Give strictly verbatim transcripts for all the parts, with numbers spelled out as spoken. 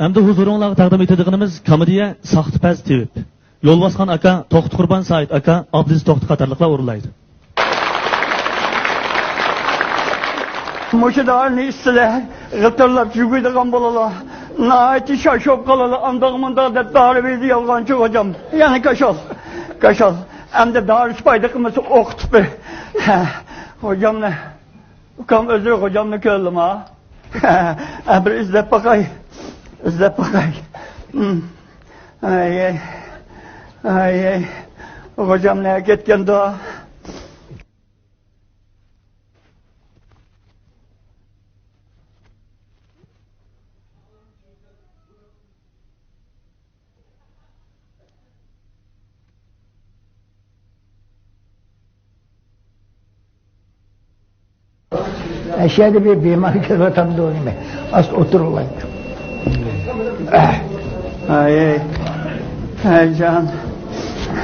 ئەمدى ھۇزۇرۇڭلارغا تەقدىم ئېتىدىغىنىمىز كومېدىيە ساختا پەز تېۋىپ. يول باسقان ئاكا، توختى قۇربان، سايىت ئاكا، ئابلىز توختى قاتارلىقلار ئورۇنلايدۇ. مۇشۇ دارىنى ئىچسىلە، غىتىرلاپ يۈگۈرىدىغان بولىلا. ناھايىتى شاش بولۇپ قالىلا، ئانداق مۇنداق دەپ دارى بېرىدۇ يالغانچى خوجام. يەنە كاشال، كاشال. ئەمدى دارىسى پايدا قىلمىسا ئوقۇتۇپ بېرە. ھە، خوجامنى، ئۇكام ئۆزى خوجامنى كۆردىما؟ ھە، بىر ئىزدەپ باقاي. ئىزدەپ باقاي. ھىم. ئاي، ئاي. ئاي، ئاي. خوجام نەگە كەتكەندۇ؟ ئەشەدە بىر بىمار كېلىۋاتامدۇ نېمە؟ ئاستا ئولتۇرۇۋالاي. ئاي، ئاي، ئاي جان.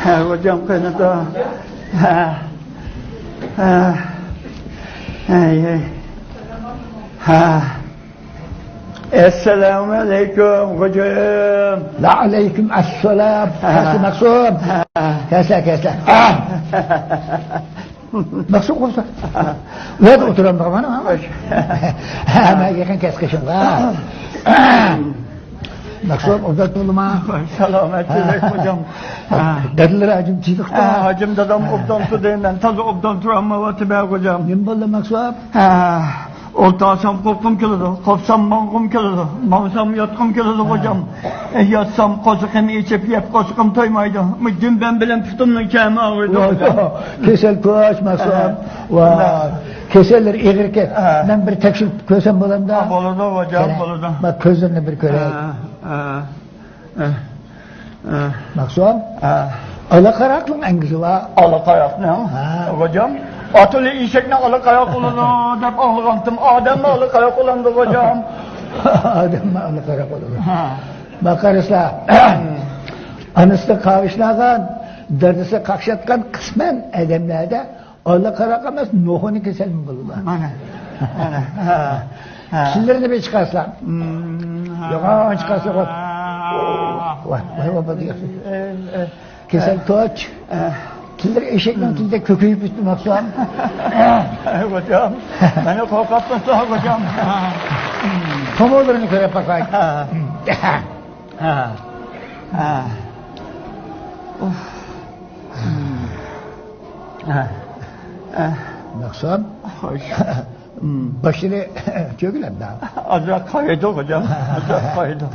ھە، خوجام قېنىدا؟ ھە، ھە. ئاي، ئاي. ھە. ئەسسالامۇ ئەلەيكۇم، خوجام. ۋەئەلەيكۇم ئەسسالام. ھە. كەلسە مەخسۇم. ھە. كەلسە، كەلسە. مەخسۇم قوپسا. ۋەدە ئولتۇرامدىغان مانا. خوش. ھە، مەن يېقىن كەس قېشىڭغا. مەخسۇم، ئوبدان تۇردۇما؟ سالامەت بولۇڭ، خوجام. دادىلىرى ھاجىم تىزىقتا. ھاجىم دادام ئوبدان تۇردى، مەن تازا ئوبدان تۇرالمايۋاتىمەن، خوجام. نېمە بولدى، مەخسۇم؟ ھە، ئولتۇرسام قوپقۇم كېلىدۇ، قوپسام ماڭغۇم كېلىدۇ، ماڭسام ياتقۇم كېلىدۇ، ھە. خوجام. ئە، ياتسام قورسىقىم ئېچىپ يەپ قورسىقىم تويمايدۇ. مۇ گۈمبەم بىلەن پۇتۇمنىڭ كەمى ئاغرىيدۇ، ۋاي، خوجام. كېسەل كۆچ، مەخسۇم. ھە. ۋاي. ھە. كېسەللىرى ئېغىركەن. ھە. مەن بىر تەكشۈرۈپ كۆرسەم بولامدا؟ ھە، بولىدۇ، خوجام، بولىدۇ. مانا كۆزلىرىنى بىر كۆرەي. ھە، ھە. ئە، ئە. مەخسۇم؟ ئە. ئالا قاراقنىڭ ئەڭگۈشى بار. ئالا قاراقنىڭ؟ ھە. خوجام، ئاتىلى ئېشەكنى ئالا قاراق بولىدۇ دەپ ئاڭلىغانتىم. ئادەممۇ ئالا قاراق بولامدۇ، خوجام؟ ئادەممۇ ئالا قاراق بولىدۇ. ھە. باقارسىلا، ئانىسىدا قاۋىشلانغان، دادىسى قاقشاتقان قىسمەن ئادەملەردە ئالا قاراق ئەمەس، نوخۇنى كېسەلمۇ بولىدۇ. مانا، مانا. ھە، ھە. تىللىرىنى بىر چىقارسا. مم، ھە. يوغان چىقارسا، ۋاي. ھە. ۋاي، ۋاي، ۋاي، ۋاي. ئە، ئە، ئە. كېسەل توچ. ئە. تىللىرى ئېشەكنىڭ تىلىدەك كۆكىيىپ كېتىپتۇ، مەخسۇم. ھە، خوجام. مېنى قورقۇتمىسا، خوجام. تومۇرلىرىنى كۆرۈپ باقاي. ھە. ھە. ھە. ئۇف. ھە. ھە. مەخسۇم. خوش. باشلىرى چۆگىلەمدۇ؟ ئازراق قايىدۇ، خوجام. ئازراق قايىدۇ.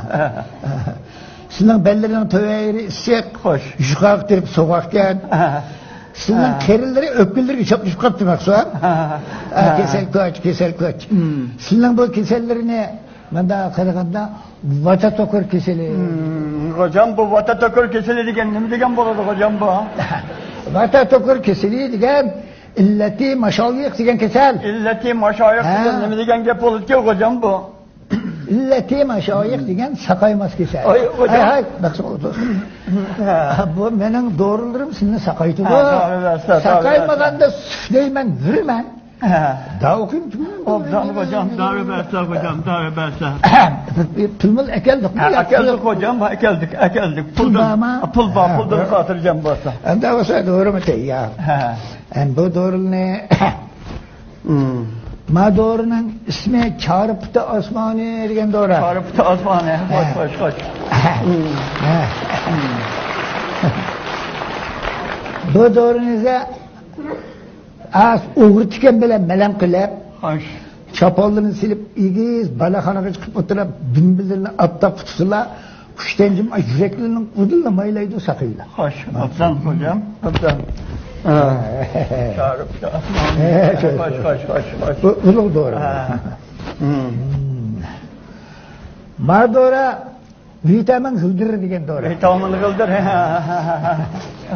سىزنىڭ بەللىرىنىڭ تۆۋەن يېرى ئىسسىق. خوش. يۇقىرىغا تېرىپ سوغۇقكەن. ھە. سىزنىڭ ھە. قېرىنلىرى ئۆپكىلىرىگە چاپلىشىپ قاپتۇ، مەخسۇم. ھە. ھە، ھە. كېسەل كۆچ، كېسەل كۆچ. مم. سىزنىڭ بۇ كېسەللىرىنى مۇنداق قارىغاندا، ۋاتا توكۇر كېسىلى. مم، خوجام، بۇ ۋاتا توكۇر كېسىلى دېگەن نېمە دېگەن بولىدۇ، خوجام، بۇ؟ ۋاتا توكۇر كېسىلى دېگەن ئىللەتى ماشايىخ دېگەن كېسەل. ئىللەتى ماشايىخ ھە. دېگەن نېمە دېگەن گەپ بولىدىكەن، خوجام، بۇ؟ ئىللەتى ماشايىخ دېگەن ساقايماس كېسەل. ئاي، خوجام. ھەي، ھەي، بەك سوغۇق. ھە. بۇ مېنىڭ دورىلىرىم سىزنى ساقايتىدۇ. ھە، دورا بەرسە، دورا بەرسە. ساقايمىغاندا سۈفلەيمەن، يۈرىمەن. ھە. داۋۇقىم كىم؟ ئوبدان خوجام، دارى بەرسە خوجام، دارى بەرسە. پۇلمۇل ئەكەلدۇق. ھە، ئەكەلدۇق خوجام، ئەكەلدۇق، ئەكەلدۇق. پۇل پۇلدىن، بارمۇ؟ پۇل بار، ھە، پۇلدىن ھە. خاتىرجەم بولسا. ئەمدى بولسا دورىمۇ تەييار. ھە. ئەمدى بۇ دورىنى، مم. ما دورىنىڭ ئىسمى چارپۇتى ئاسمانى دېگەن دورا. چارپۇتى ئاسمانى، خوش، ھە. خوش، خوش. ھە. مم. ھە. مم. بۇ دورىنى ئەمدى ئاز ئوغرى تىكەن بىلەن مەلەم قىلىپ، خوش. چاپانلىرىنى سېلىپ، ئېگىز بالاخانىغا چىقىپ ئولتۇرۇپ، دۈمبىلىرىنى ئاپتاپقا تۇتسىلا، كۈچتەن جىم يۈرەكلىرىنىڭ ئۇدۇللا مايلايدۇ ساقىيلار. خوش، ئوبدان خوجام، ئوبدان. ھە. شارىپ، شارىپ. ھە، خوش، خوش، خوش، خوش. بۇ ئۇلۇغ دورا. ھە. مم. مم. ما دورا ۋىتامىن غىلدىرى دېگەن دورا. ۋىتامىن غىلدىر.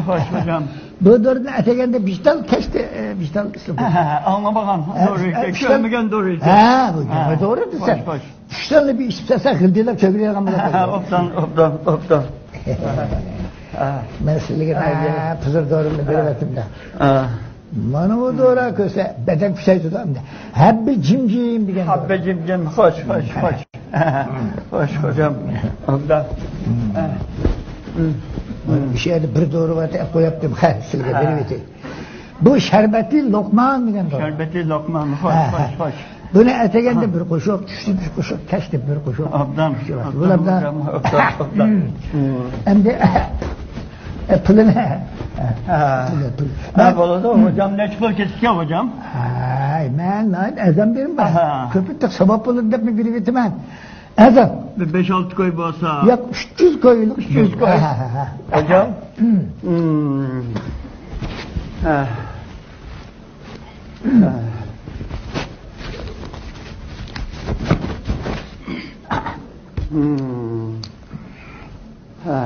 خوش، خوجام. بۇ دورىنى ئەتىگەندە بىشتال، كەچتە، ئە، بىشتال ئىچسە بولىدۇ. ئاڭلىمىغان. ھە، دورا، ھە، بىشتال. كۆرمىگەن دورا. ھە، بۇ ھە. نېمە دورا دېسەم. خوش، خوش. ئۈچ دانە بىر ئىچىپ سالسا، غىلدىرلاپ كۆكرەيدىغان بولىدۇ. ئوبدان، ئوبدان، ئوبدان. مەن سىلىگە ھە. پىزىر دورىنى ھە. بېرىۋەتتىم-دە. ھە. مانا بۇ دورا كۆرسە، بەدەن كۈچەيتىدۇ ئەمدى. ھەببە جىمجىم دېگەن دورا. ھەببە جىمجىم، خوش، خوش، خوش. خوش، خوجام. ئابدان. مانا مۇشۇ يەردە بىر دورا بار، ئەپ قوياپتىم. ھە، سىزگە بېرىۋېتەي. بۇ شەربەتلىك لوقمان دېگەن دورا. شەربەتلىك لوقمان، خوش، ھە، خوش، ھە، خوش. بۇنى ئەتىگەندە بىر قوشۇق، چۈشتە بىر قوشۇق، كەچتە بىر قوشۇق. ئابدان، بۇلار ئابدان، ئابدان، ئابدان. ئەمدى ئە، پۇلىنى. ھە. پۇلى، پۇلى. ھە، بولىدۇ، خوجام. نەچچە پۇل كېتىدىكەن، خوجام؟ ھەي، مەن ناھايىتى ئەرزان بېرىمەن. ئاھا. كۆپىيتسە ساۋاب بولىدۇ دەپمۇ بېرىۋېتىمەن. ئەرزان. بىر بەش-ئالتە كوي بولسا. ياق، ئۈچ يۈز كوي. ئۈچ يۈز كوي. ھە، ھە، ھە، ھە. خوجام. ھىم. ھىم. ھە. ھىم. ھە.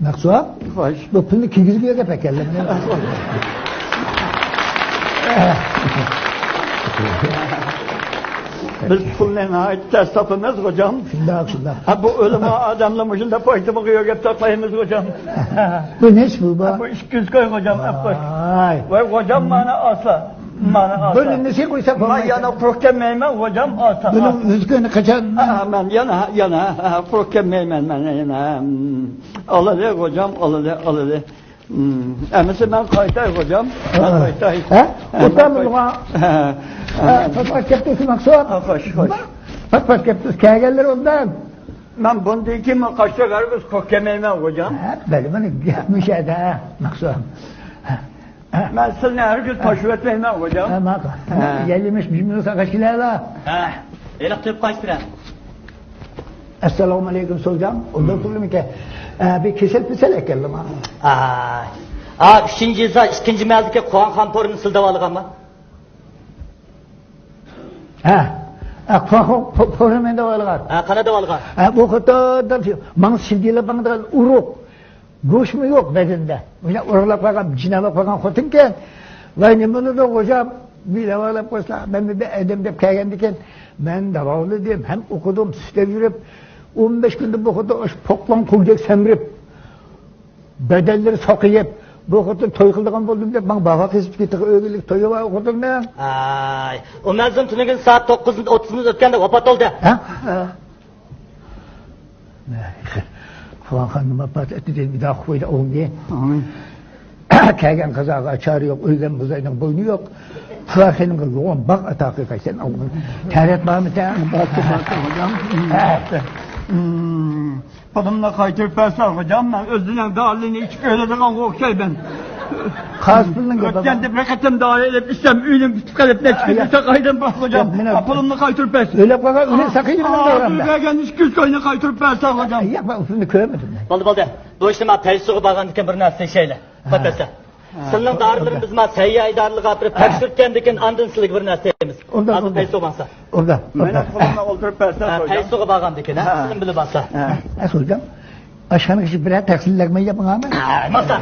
مەخسۇت؟ خوش. بۇ پۇلنى كىيگۈزگىلى كەپ ئەكەلدىم. بىز پۇلنى ناھايىتى تەس تاپىمىز، خوجام. شۇنداق، شۇنداق. ھە، بۇ ئۆلىما ئادەملەر مۇشۇنداق پايتىمىغا يۆگەپ تاقلايمىز، خوجام. بۇ نەچچە پۇل بۇ؟ ھە، بۇ ئىككى يۈز كوي، خوجام، ئەپ قوي. ۋاي. ۋاي، خوجام، مانا ئاسا. مانا ئاسا. بۇنى نېسى قويساق بولمايدۇ. مەن يەنە قۇرۇق كەلمەيمەن، خوجام، ئاسا. بۇنىڭ ئاسا. ئۆزى كۈنى قاچان؟ ھە، مەن يەنە، يەنە، ھە، قۇرۇق كەلمەيمەن، مەن يەنە. ئالىلى، خوجام، ئالىلى، ئالىلى. ئەمىسە مەن قايتاي، خوجام. مەن قايتاي. ھە؟ ھە، ئوتامىزغا. ھە، ھە. پات-پات كەپتۇ، مەخسۇت. ھە، خوش، خوش. پات-پات كەپتۇ، كەلگەنلەر ئوبدان. مەن بۇندىن كېيىن قاچتىغا ھەرگىز قوپ كەلمەيمەن، خوجام. ھە، بەلى، مانا گەپ مۇشۇ يەردە، ھە، مەخسۇت. ھە. مەن سىلىنى ھەرگىز تاشلىۋەتمەيمەن، خوجام. ھە، ماقۇل. ھە. يەرلىمىش بىزمۇ ساقاش كېلەيلا. ھە، ھېلىقى تېپىپ قايتىپ بېرە. ئەسسالامۇ ئەلەيكۇم، سولجام. ئۇنداق تۇرلىمىكەن. ئە، بىر كېسەل-پېسەل ئەكەلدىم، ھە. ئاي. ئا، ئۈچىنچى يېزا، ئىككىنچى مەھەللىدىكى قۇۋانخان تورىنى سىل داۋالىغانما؟ ھە. ئە، قۇۋانخان پو-، تورىنى مەن داۋالىغان. ھە، قانداق داۋالىغان؟ ئە، بۇ خوتۇن ماڭا سىل دېيىلىپ ماڭىدىغان ئۇرۇق. گۆشمۇ يوق بەدىنىدە. مۇشۇ ئورۇقلاپ قالغان، جىناۋاپ قالغان خوتۇنكەن. ۋاي، نېمە بولىدۇ، خوجام؟ بىر داۋالاپ قويسا، مەن بىر ئادەم دەپ كەلگەندىكىن، مەن داۋالىدىم، ھەم ئوقۇدۇم، سۈتەپ يۈرۈپ، ئون بەش كۈندە بۇ خوتۇن ئاشۇ پوقلان قۇلدەك سەمرىپ، بەدەنلىرى ساقىيىپ، بۇ خوتۇن توي قىلىدىغان بولدۇم دەپ، ماڭا باغا قېزىپ كېتىدىغان ئۆگۈنلۈك تويى بار ئۇ خوتۇننىڭ. ئاي، ئۇ مەزلۇم تۈنۈگۈن سائەت توققۇز ئوتتۇز مىنۇت ئۆتكەندە ۋاپات بولدى. ھە؟ قۇۋانخاننىڭ ۋاپات ئەتتى دېدى، بىداخ قويدى ئوڭدى. ئامىن. كەلگەن قازاغا چارە يوق، ئۆلگەن بۇزاينىڭ بوينى يوق. قۇۋانخېنىمغا يوغان باغ ئاتا قىلغايسەن ئاۋۇ. تەرەت بارمىكەن؟ بار، بار، خوجام. ھە. مم. پۇلۇمنى قايتۇرۇپ بەرسە، خوجام، مەن ئۆزىنىڭ دارىلىرىنى ئىچىپ ئۆلىدىغانغا ئوخشايمەن. قاز پۇلنىڭ گېپى. ئۆتكەندە بىر قېتىم دارى ئېلىپ ئىچسەم، ئۆلۈم پۈتۈپ قېلىپ، نەچچە كۈندە ساقايدىم، بار، خوجام. ياق، مېنىڭ پۇلۇمنى قايتۇرۇپ بەرسە. ئۆلۈپ قالغان ئۆلۈپ ساقىيىدىمەن. ھازىر بەرگەن ئىككى يۈز كوينى قايتۇرۇپ بەرسە، خوجام. ياق، مەن ئۇنى كۆرمىدىم. بولدى، بولدى. بۇ ئىشنى مانا پەيسۇغا بارغاندىكىن بىر نەرسە دېيىشەيلى. ھە. پات بەرسە. ھە. سىلىنىڭ دارىلىرىنى بىز مانا سەھىيە ئىدارىلىرىغا ئاپىرىپ تەكشۈرتكەندىكىن ئاندىن سىلىگە بىر نەرسە دەيمىز. ئۇنداق، ھازىر ئۇنداق. پەيسۇغا بارسا. ئۇنداق، مېنىڭ ئۇنداق. پۇلۇمنى ئولتۇرۇپ بەرسە، ھە، خوجام. پەيسۇغا بارغاندىكىن، ھە، ھە. سىلىم بىلىپ بارسا. ھە. ئە، خوجام. ئاشخانىغا بىرەر تەقسىرلەرمەن ياپماڭ. ماسا.